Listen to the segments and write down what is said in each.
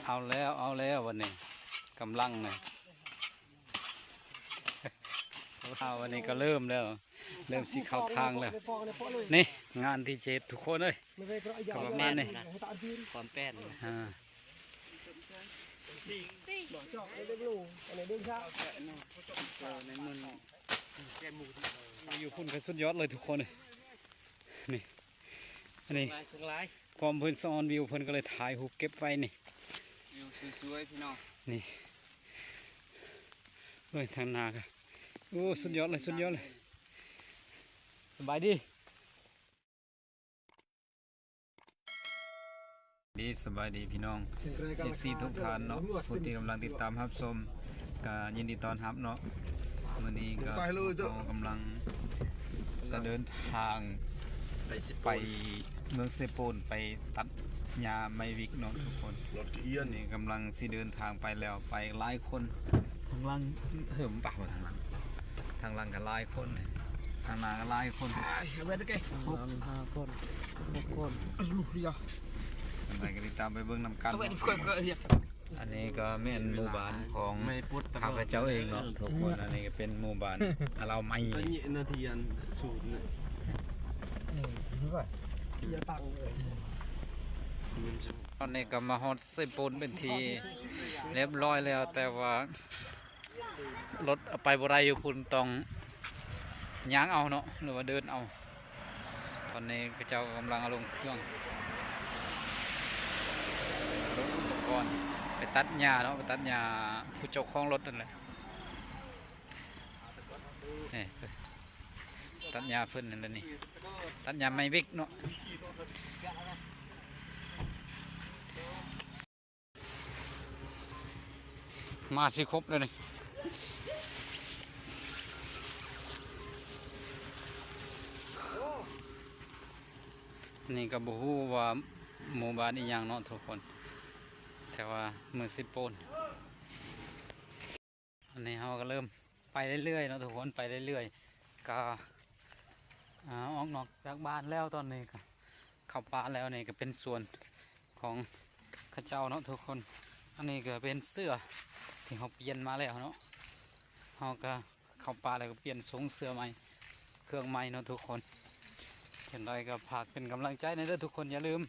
ເອົາແລ້ວ ເອົາແລ້ວບັດນີ້ ກຳລັງນະ ເອົາ ບັດນີ້ກໍເລີ່ມແລ້ວ ເລີ່ມຊິເຂົ້າທາງແລ້ວ. ນີ້ງານທີ່ຈະເຮັດທຸກຄົນເອີຍ ກໍປະມານນີ້ ຄວາມແປ້ນ ອ່າ ວິວພຸ້ນກໍສຸດຍອດເລີຍທຸກຄົນເອີຍ. ນີ້ ອັນນີ້ ຄວາມເພິ່ນສະອອນວິວ ເພິ່ນກໍເລີຍຖ່າຍຮູບເກັບໄວ້ນີ້ ວິວສວຍໆ ພີ່ນ້ອງ ນີ້ ເບິ່ງທາງໜ້າກໍ ໂອ້ ສຸດຍອດເລີຍ ສຸດຍອດເລີຍ. ສະບາຍດີ ດີ ສະບາຍດີພີ່ນ້ອງ ເອັຟຊີ ທຸກທ່ານເນາະ ຜູ້ທີ່ກຳລັງຕິດຕາມຮັບຊົມ ກໍຍິນດີຕ້ອນຮັບເນາະ. ມື້ນີ້ກໍເຮົາກຳລັງຈະເດີນທາງໄປເມືອງເຊໂປນ ໄປຕັດຫຍ້າໄມ້ວິກເນາະທຸກຄົນ. ນີ້ກຳລັງຊິເດີນທາງໄປແລ້ວ ໄປຫຼາຍຄົນ ທາງຫຼັງ ເຮີ້ມປະບໍ່ ທາງຫຼັງ ທາງຫຼັງກໍຫຼາຍຄົນ ທາງໜ້າກໍຫຼາຍຄົນ ສາມ ຫ້າຄົນ ຫົກຄົນ ອັນໃດກໍຕິດຕາມໄປເບິ່ງນຳກັນ. ອັນນີ້ກໍແມ່ນໝູ່ບ້ານຂອງຂ້າພະເຈົ້າເອງເນາະທຸກຄົນ. ອັນນີ້ກໍເປັນໝູ່ບ້ານອາລາວໃໝ່ ຕອນນີ້ກໍມາຮອດເຊໂປນເປັນທີ່ຮຽບຮ້ອຍແລ້ວ ແຕ່ວ່າ ລົດເອົາໄປບໍ່ໄດ້ຢູ່ພຸ້ນ ຕ້ອງຍ່າງເອົາເນາະ ຫຼືວ່າເດີນເອົາ. ຕອນນີ້ເຂົາເຈົ້າກຳລັງເອົາລົງເຄື່ອງ ລົດອຸປະກອນ ໄປຕັດຫຍ້າເນາະ ໄປຕັດຫຍ້າ ຜູ້ເຈົ້າຂອງລົດນັ້ນແຫຼະ ນີ້ ຕັດຫຍ້າເພິ່ນນັ້ນແຫຼະນີ້ ຕັດຫຍ້າໄມ້ວິກເນາະ. ມາຊິຄົບແລ້ວນີ້ ນີ້ກໍບໍ່ຮູ້ວ່າໝູ່ບ້ານອີ່ຫຍັງເນາະທຸກຄົນ ແຕ່ວ່າເມືອງເຊໂປນ. ອັນນີ້ເຮົາກໍເລີ່ມໄປເລື້ອຍໆເນາະທຸກຄົນ ໄປເລື້ອຍໆ ກໍ ອາ ອອກນອກຈາກບ້ານແລ້ວ ຕອນນີ້ກໍເຂົ້າປ່າແລ້ວ. ນີ້ກໍເປັນສວນຂອງເຂົາເຈົ້າເນາະທຸກຄົນ. ອັນນີ້ກໍເປັນເສື້ອທີ່ເຮົາປ່ຽນມາແລ້ວເນາະ ເຮົາກໍເຂົ້າປ່າແລ້ວກໍປ່ຽນຊົງເສື້ອໃໝ່ ເຄື່ອງໃໝ່ເນາະທຸກຄົນ. ຈັ່ງໃດກໍຝາກເປັນກຳລັງໃຈແດ່ເດີທຸກຄົນ ຢ່າລືມ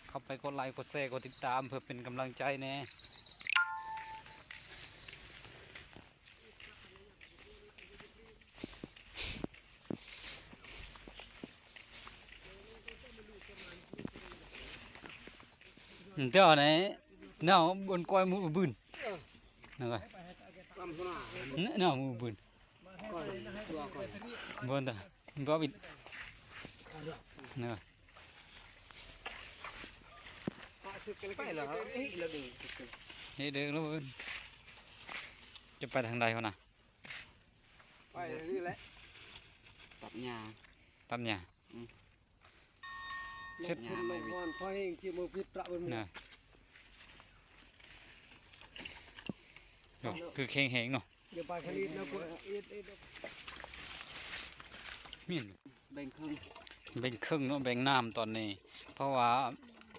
ເຂົ້າໄປກົດໄລ ກົດແຊ ກົດຕິດຕາມ ເພື່ອເປັນກຳລັງໃຈແດ່. ເຈົ້າໃນແນວບົນກ້ອຍໝູບຶນ ເນາະ ແນວໝູບຶນ ບໍ່ຕາ ບໍ່ບິດ ເນາະ. ເດີ ຈະໄປທາງໃດພຸ້ນນະ? ໄປນີ້ແຫຼະ ຕັດຫຍ້າ ຕັດຫຍ້າ ອືມ ເຊັດ ຕັດຫຍ້າໄມ້ວິກ ນະ ໂອ້ ຄືແຂງແຮງເນາະ. ແບ່ງເຄິ່ງເນາະ ແບ່ງນ້ຳຕອນນີ້ ເພາະວ່າ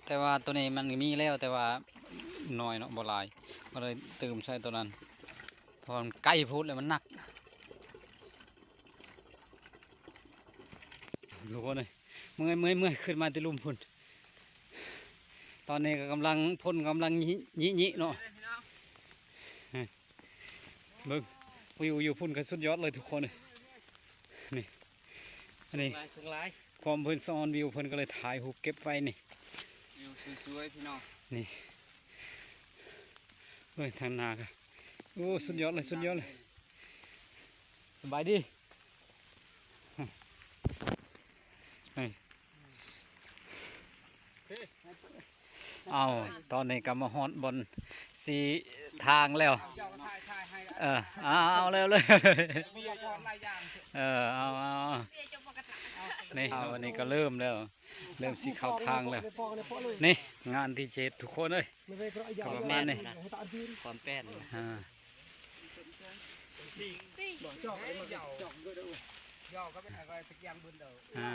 ແຕ່ວ່າໂຕນີ້ມັນມີແລ້ວ ແຕ່ວ່າໜ້ອຍເນາະ ບໍ່ຫຼາຍ ກໍເລີຍຕື່ມໃສ່ໂຕນັ້ນ ເພາະວ່າມັນໃກ້ໂພດແລ້ວມັນໜັກ. ທຸກຄົນເອີຍ ເມື່ອຍ ເມື່ອຍ ເມື່ອຍ ຂຶ້ນມາແຕ່ລຸ່ມພຸ້ນ. ຕອນນີ້ກໍກຳລັງ ຝົນກຳລັງຍິໆເນາະ. ເບິ່ງ ວິວຢູ່ພຸ້ນກໍສຸດຍອດເລີຍທຸກຄົນເອີຍ. ນີ້ ອັນນີ້ ຄວາມເພິ່ນສະອອນວິວ ເພິ່ນກໍເລີຍຖ່າຍຮູບເກັບໄວ້ນີ້ ວິວສວຍໆ ພີ່ນ້ອງ. ນີ້ ເບິ່ງທາງໜ້າກໍ ໂອ້ ສຸດຍອດເລີຍ ສຸດຍອດເລີຍ. ສະບາຍດີ. ເອົາ ຕອນນີ້ກໍມາຮອດບ່ອນຊີ້ທາງແລ້ວ. ເອີ ເອົາ ເອົາ ເອົາ ເອົາ ນີ້ ເອົາ ອັນນີ້ກໍເລີ່ມແລ້ວ ເລີ່ມຊິເຂົ້າທາງແລ້ວ. ນີ້ງານທີ່ຈະເຮັດທຸກຄົນເອີຍ ກໍປະມານນີ້ ຄວາມແປ້ນ ອ່າ ອ່າ.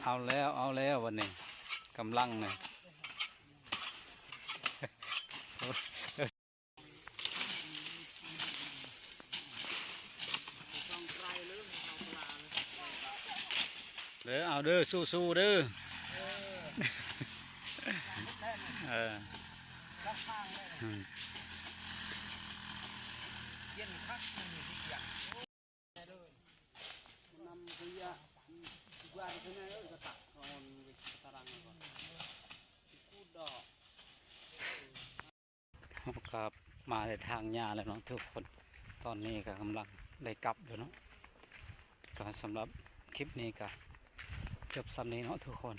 ເອົາແລ້ວ ເອົາແລ້ວ ບັດນີ້ກຳລັງນະ. ເດີ ເອົາເດີ ສູ້ໆເດີ. ເອີ ອືມ ເຮົາກໍມາໄດ້ທາງຫຍ້າແລ້ວເນາະທຸກຄົນ. ຕອນນີ້ກໍກຳລັງໄດ້ກັບຢູ່ເນາະ. ກໍສຳລັບຄລິບນີ້ກໍຈົບສ່ຳນີ້ເນາະທຸກຄົນ.